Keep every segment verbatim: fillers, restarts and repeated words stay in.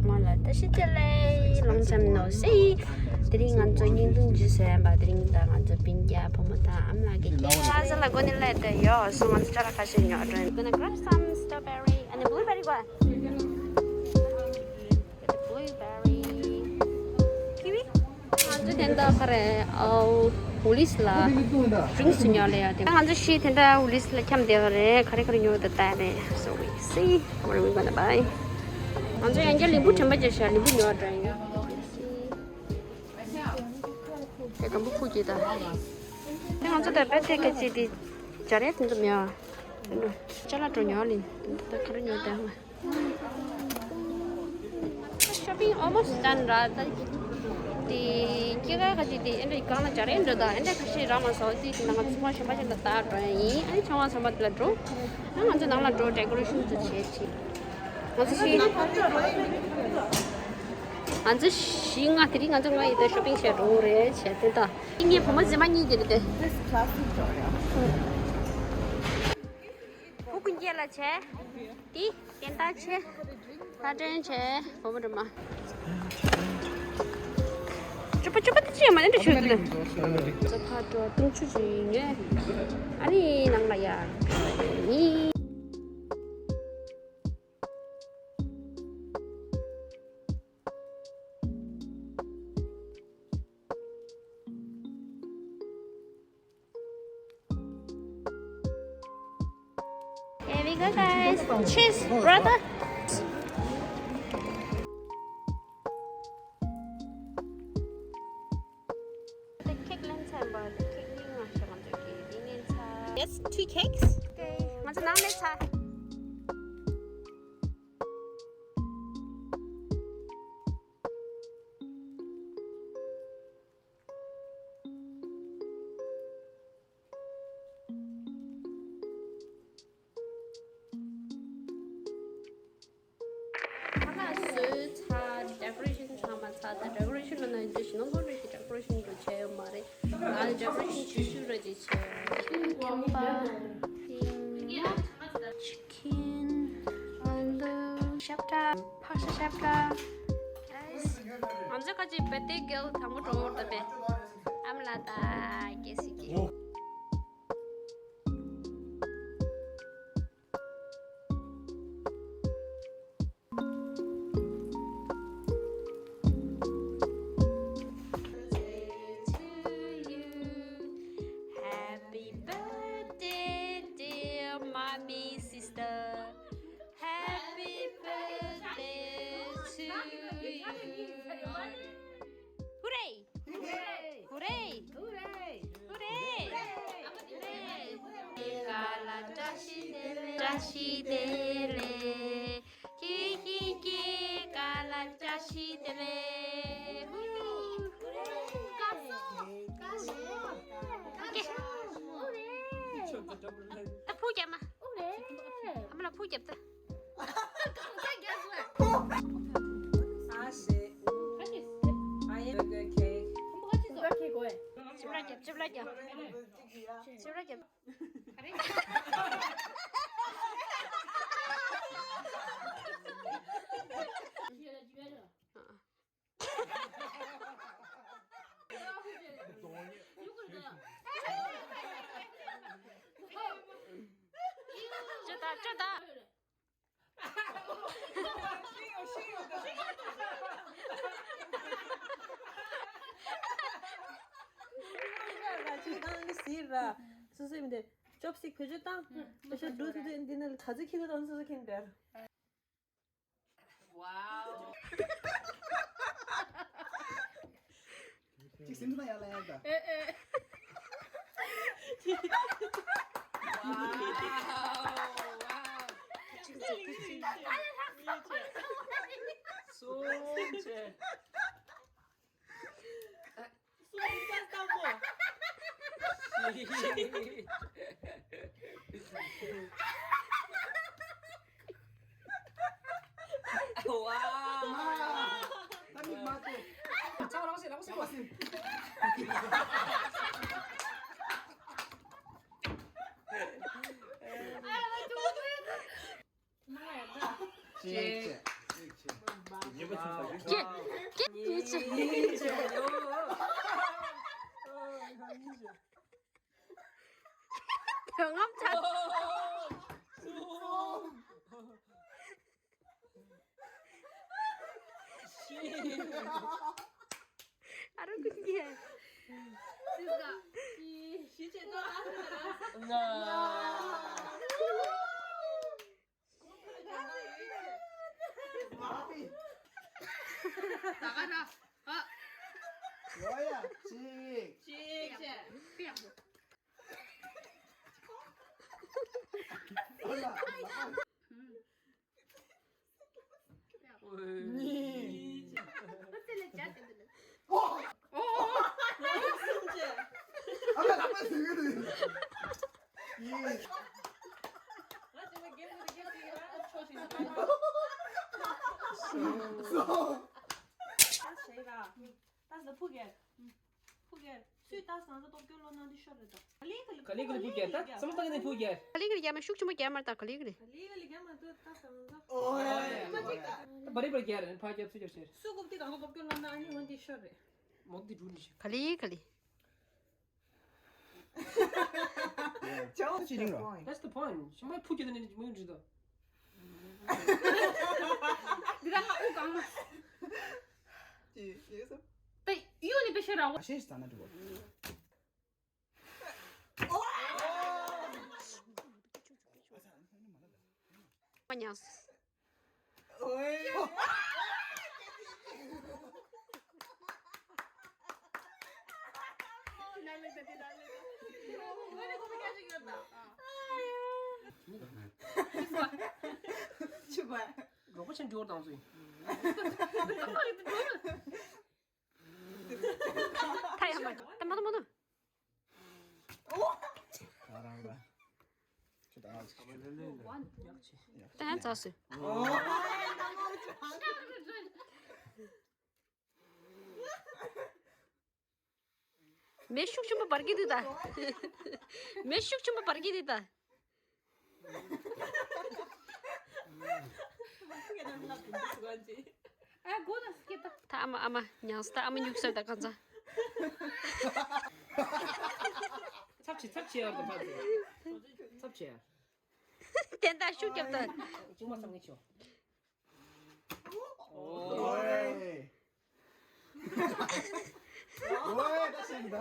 མ་ལ་བཀྲ་ཤིས་བདེ་ལེགས། long time no see། དེ་རིང་ང་ཚོ་བརྙན་ཐུང་ཅིག་བཟོ་ཡ་ཡིན་པ། དེ་རིང་ད་ང་ཚོ་སྤུན་ཀྱག་བུ་མོ་དང་ཨ་མ་ལགས་ཀྱི་སྐྱེས་ལྷ་ས་ལ་གོ་ནི་ལས་དེ་ཡོད་སོང་། ང་ཚོ་ཅ་ལག་ཁ་ཤས་ཉོ་འགྲོ་ཡིན། Gonna grab some strawberry and a blueberry. What? Blueberry, kiwi. ང་ཚོ་དེ་འདྲ་ག་རེ་ཨའོ་ཝུ་ལིས་ལ་ཌི་རིང་སི་ཉོ་ལེ་ཡ་དེ། ང་ཚོ་ཤི་དེ་འདྲ་ཝུ་ལིས་ལ་འཁྱམ་བསྡད་པ་རེད། ག་རེ་ག་རེ་ཉོ་དེ་ལྟ་རེད། So we see what we gonna buy. ང་ཚོ་ཡང་བསྐྱར་ལིམ་བུ་དྲན་པ་བརྗེད་ཤག་ལིམ་བུ་ཉོ་འགྲོ་ཡིན། དེ་སྒམ་པོ་ཁུག་ཅིག་དང་། དེ་ང་ཚོ་དེ་བེ་དེ་ག་ཅིག་དེ་སྦྱར་ཡ་དེ་ཚོ་མེད་པ། ཅ་ལག་འགྲོ་ཉོ་ལེ་དེ་ག་རེ་ཉོ་དེ་ཧ། Shopping almost done ར། ད་དེ་སྐྱེས་སྐར་ཁ་ཅིག་དེ་ཨེ་འདྲ་གང་ལ་སྦྱར་ཡ་འགྲོ་དང་ཨེ་འདྲ་ཁ་ཤས་རག་མ་སོང་། དེ་དེ་ནང་ང་ཚོ་ཚོང་པ་གཞན་པ་ཅིག་ལ་བལྟ་འགྲོ་ཡ་ཡིན། ཨ་ནི་ཚོང་པ་ཚོང་པ་དེ་ལ་འགྲོ། ཨ་ང་ཚོ་ནང་ལ་འགྲོ་ཌེ་ཀོ་རེ་ཤན་དེ་བྱེད་ཅིག་ང་ཚོ་ཤི། ང་ཚོ་བཞི་ལྔ་དེ་རིང་ང་ཚོ་ལྔ་ཡིན་ད་ཤོ་པིང་བྱས་འགྲོ་རེད་བྱས་དེ་ད། ངའི་བུ་མོ་རྫུན་མ་གཉིས་དེ་རེད་དེ། This classic ཇོ་ཡ། ཕུ་ཀུན་སྐྱེལ་ལ་བྱས། དེ་བསྟན་བདག་ཆེ། ལྷ་སྒྲོན་བྱས་བུ་མོ་རྫུན་མ། ཅུ་པ་ཅུ་པ་དེ་ཅི་ཡང་མ་ནི་འདྲ་ཤོད་དེ་ལ། ཚོ་ཕ་ཏོ་ཏུང་ཆུ་ཅི་ཡིན་ངེ། ཨ་ནི་ནང་ལ་ཡ། ཡིན། Here we go, guys. Cheers, brother. Yes, two cakes. Okay. ང་ཚོ་ནང་ནས་ཚ། ཁ་ལག་བཟོས་ཚར། ཌེ་ཀོ་རེ་ཤན་ཚང་མ་ཚར། ད་ཌེ་ཀོ་རེ་ཤན་ལ་ན་འདི་ཞིག་ནང་ལོགས་རེ་གི་ཌེ་ཀོ་རེ་ཤན་འགྲོ་བྱས་ཡོད་མ་རེད། ང་ལ་ཌེ་ཀོ་རེ་ཤན་ཆུང་ཆུང་རེ་ཅིག་བྱས། ཁམ་པ། ཤིང་། ཆི་ཀིན། ཨ་ལུ། ཤབ་ཏྲ། ཕག་ཤ་ཤབ་ཏྲ། ཨེས། ང་ཚོ་ཁ་ཅིག་བེ་ཏེ་གེལ་དང་པོ་འགྲོ་འོར་ད་པེ། ཨམ་ལ་ད་གེ་སི་གེ། Happy birthday, dear mommy sister. Happy birthday to you. Hooray! Hooray! Hooray! Hooray! Hooray! བཀྲ་ཤིས་བདེ་ལེགས། ཁྱེད་ཀྱི་སྐྱེས་སྐར་ལ་བཀྲ་ཤིས་བདེ་ལེགས། ཧུ། ད་ཕུག་རྒྱབ་མ། ཨ་མ་ལ་ཕུག་རྒྱབ་ད། ཨ་ཤེ། ཨ་ཡེ། ཅིབ་ལ་རྒྱབ། ཅིབ་ལ་རྒྱབ། ཅིབ་ལ་རྒྱབ། ཅི་ད་ཅི་ད། སོ་སོའི་མི་དེ་ཅོབ་སི་ཊིག་བེད་སྤྱོད་བཏང་། བེད་སྤྱོད་འགྲོ་དུས་དུས་འདི་ནས་ག་ཚོད་ཁྱེར་དུས་དང་སོ་སོ་ཁྱེར་འདྲ། Wow. ཅིག་སེམས་ཚོར་ཡག་ལ་ཡག་ད། ཨེ་ཨེ། Wow, wow. སུ་ཆེ། Wow. ད་མིག་མ་ལྟོས། ཚ་རང་སེ་རང་སེ་མ་སེ། ཅིག་ཅིག་ཅིག་ཅིག་ཉིན་ ཀྱེ། ཀྱེ། ཉིན་བྱེད། ཉིན་བྱེད། ཡོ། ངམ་ཚ། གསུམ། བཞི། ཨ་རོ་ཀུན་གྱི། སིས་ག། བཞི་བྱེད་དོ། ལྔ། ད་ག་ན། ཨ། ཡོ་ཡ། གཅིག་གཅིག་བྱས། ཨ་ལ། གཉིས། ཨོ། གསུམ་བྱས། ཨ་ལ་ལ་པ་ཟེར་གི་རེད། གཉིས། གསུམ། ད་ལ་ཕུག་གེ། ཕུག་གེ། སུས་ད་སང་ས་སྟོབས་སྐྱོ་ལོ་ན་འདི་ཤོར་རེད་དོ། ག་ལེ་ག་ལེ་ཕུག་གེ། ད་སང་ད་ག་ནས་ཕུག་གེ། ག་ལེ་ག་ལེ་རྒྱ་མ་ཤུགས་ཆེན་པོ་རྒྱ་མར་ད་ག་ལེ་ག་ལེ། ག་ལེ་ག་ལེ་རྒྱ་མ་ད་ད་སང་ས། ཨོ་ཡ། ད་བ་རི་བ་རྒྱ་རེད། ཕ་རྒྱ་ཚུ་རྒྱ་ཤེར། སུ་གུབ་ཏི་གང་གོ་སྟོབས་སྐྱོ་ལོ་ན་ཨ་ནི་འོན་འདི་ཤོར་རེད། མོ་འདི་འགྲུལ་ནི་ཤི། ག་ལེ་ག་ལེ། ཅའོ་ཅི་རིང་ར། That's the point. ཞིམ་པོ་ཕུག་གེ་ད་ནི་མོ་འདྲི་ད། འདི་ར་ང་ཨུ་གང་མ། ཅི་ཡེ་སོ། ད་ཡུ་ནི་པེ་ཤ་ར་བ། ཨ་ཤེས་ས་ན་འགྲོ། མ་ཉམས། ཨོའི། ཆུ་བ། རོགས་པ་ཆེན་འབྱོར་དང་ཚུལ། ད་ཡང་མ། ད་མ་ད་མ་ད། ད་རང་ལ། ཁྱོད་ད་ཨ་ཅིག་ད་ཡང་ཚ་སུ། མེ་ཤུགས་ཆེན་པོ་འབར་གི་འདུག་ད། མེ་ཤུགས་ཆེན་པོ་འབར་གི་འདུག་ད། ད་ཨ་མ་ཨ་མ་ཉང་སི་ད་ཨ་མ་ཉུག་སར་ད་གང་ཚ། ཚབ་ཆེ་ཚབ་ཆེ་ཡར་དུ་ཕར་ཚུར། ཚབ་ཆེ་ཡར། དེ་འདྲ་ཤུགས་རྒྱབ་ད། ཅུང་མ་ཚང་ངེ་ཆོ། ཨོའེ། ཨོའེ་ད་ཤེས་ཀྱི་ད།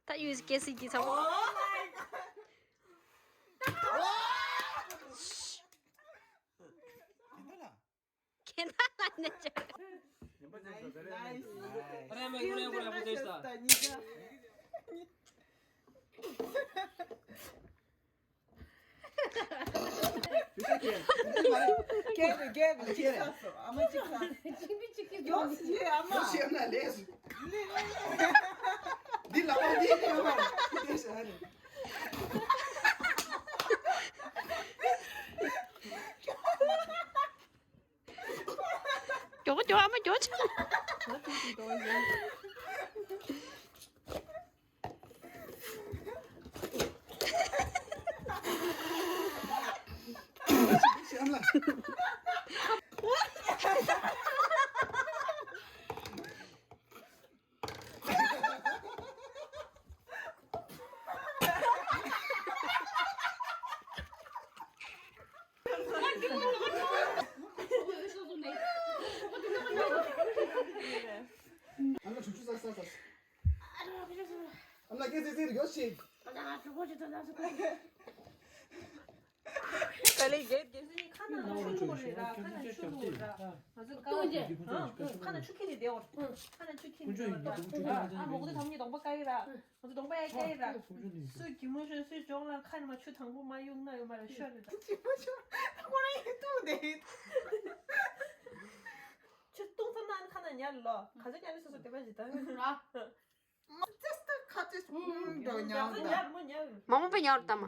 ད་ཡུས་སྐྱེ་སྲིད་ཀྱི་ཚང་མ། ཨོ་མའི་གོཌ། ཁྱེད་ལ། ཁྱེད་ལ་ནས་ཅར། ནའིས་ནའིས། རེ་མེ་རེ་རེ་རེ་རེ་ད། རྒྱལ་རེད་རྒྱལ་རེད། ཅིག་ཁ་སོ་ཨ་མ་ཅིག་ཁ། ཅིག་མི་ཅིག་གི་ཡོང་སི་ཨ་མ། ཡོང་སི་ཨ་མ་ལས། འདི་ལ་བ་འདི་ཨ་མ་འདི་ཤ་རེད། མགྱོགས་མགྱོགས་ཨ་མ་མགྱོགས་ཆེ། ཨ་ལ་ཆུ་ཆུ་ཟ་ཟ་ཟ། ཨ་ལ་སྐད་ཟེར་ཟེར་ཡོད་ཤིག་ག་ལེ་རྒྱལ་རྒྱལ་སྲིད་ནི་ཁ་ན་ཆུ་ལུག་རེད་ར། ཁ་ན་ཆུ་ལུག་རེད་ར། ང་ཚོ་ཀ་བ་ཁ་ན་ཆུ་ཁྱེར་ནས་བསྡད་འོ། ཁ་ན་ཆུ་ཁྱེར་ནས་བསྡད་འོ། ཨ་མོག་དེ་གམ་ཉི་གདོང་པ་ཀ་ཡི་ར། ང་ཚོ་གདོང་པ་ཡ་ཀ་ཡི་ར། སུ་གྱི་མོ་ཤོད་སུ་ཅོག་ལ་ཁ་ན་མ་ཆུ་དང་པོ་མ་གཡུག་ན་ཡོད་མ་རེད་ཤོད་རེད། གྱི་མོ་ཤོད་ཁོ་རང་ཡི་ཏུ་དེ། ཆུ་བཏུང་ཙམ་ན་ཁ་ན་ཉལ་ལོ། ག་ཚོད་ཉལ་ལོ་སོ་སོ་དེ་པ་ཞིག་ད། ར། མ་ཅེས་ཏ་ཁ་ཅེས་འགྲོ་ཉལ་ད། ཉལ་མོ་ཉལ། མ་མོ་པ་ཉལ་ད་མ།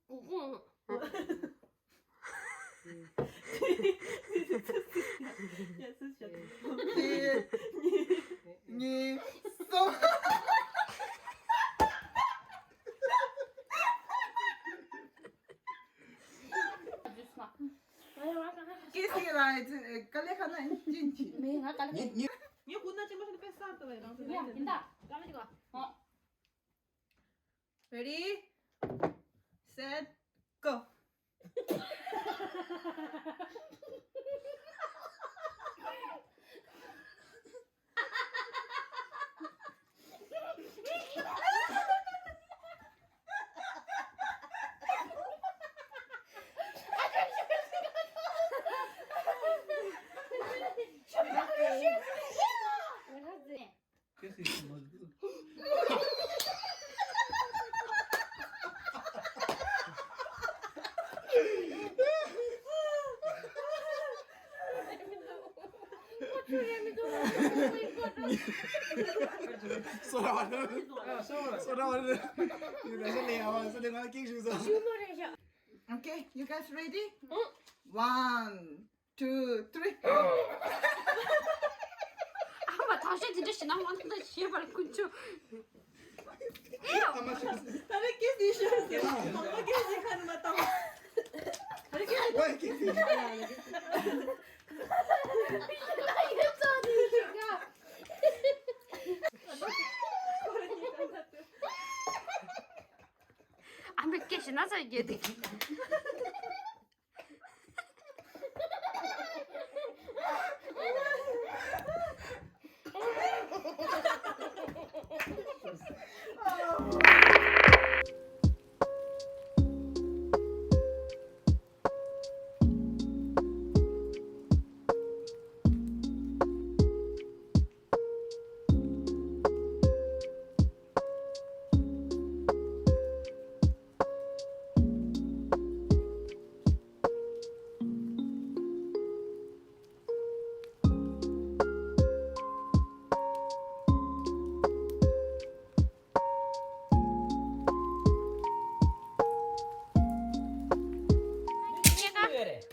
གཅིག་གཉིས། གསུམ། ཀེ་སི་ལ་དཀའ་ལས་ཁག་ན་ཅིན་ཅི། མི་ང་དཀའ་ལས་ཁག་ངས་ངས། ངས་ཁོ་ན་ཅི་མ་ཤེས་ན་དཔེ་བསགས་ཏུ་བས་རང་ཚོ་ཡ་ཡིན་ད། དཀའ་ལས་ཁག Ready, set, go. སོ་ར་བ་རེད། སོ་ར་བ་རེད། ཡུ་ར་ཤ་ལེ་ཡ་བ་སོ་ལེ་ང་ལ་ཀིག་ཞུ་སོ། Okay, you guys ready? One, two, three. ཨ་མ་ཐང་ཤ་དེ་འདྲ་ཞིག་ན་མ་ཐང་ཤ་ཤེས་པར་ཀུན་ཆུ། ཨེ་ཡོ། ཨ་མ་ཤ། ད་རེ་ཀེ་སི་ཤ་ཟེར། ཨ་མ་ཀེ་སི་ཁ་ནི་མ་བཏང་། ད་རེ་ཀེ་སི། ཝའི་ཀེ་སི། ཨ་མ་ཀེ་ཤི་ན་ས་རྒྱལ་དེ།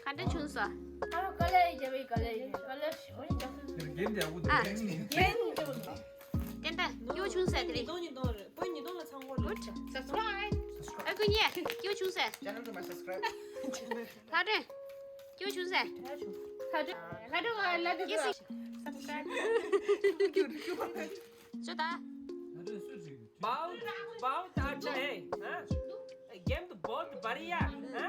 ག་འདྲ་བྱུང་སོང་། ཨ་རོ་དཀའ་ལས་རྒྱབ་པའི་དཀའ་ལས་རྒྱབ་དཀའ་ལས་ཞེ་པོ་རྒྱབ། རྒན་དེ་ཨ་ཁུ་དེ་ཨ། རྒན་རྒན་རྒན་ད་སྐྱོ་བྱུང་ཟེར་དེ་རེད། ཉིས་སྟོང་ཉིས་སྟོང་རེད། པོ་ཉིས་སྟོང་ལ་ཚང་པོ་རེད། Good. Subscribe. ཨ་ཁུ་གཉིས་སྐྱོ་བྱུང་ཟེར། Channel to my subscribe. ལྷ་སྒྲོན། སྐྱོ་བྱུང་ཟེར། ལྷ་སྒྲོན། ལྷ་སྒྲོན་ལ་ལ་དེ་ཀེ་སི། Subscribe. ཅོ་ད། Bahut, bahut acha hai, ha? Game to bahut badhiya, ha?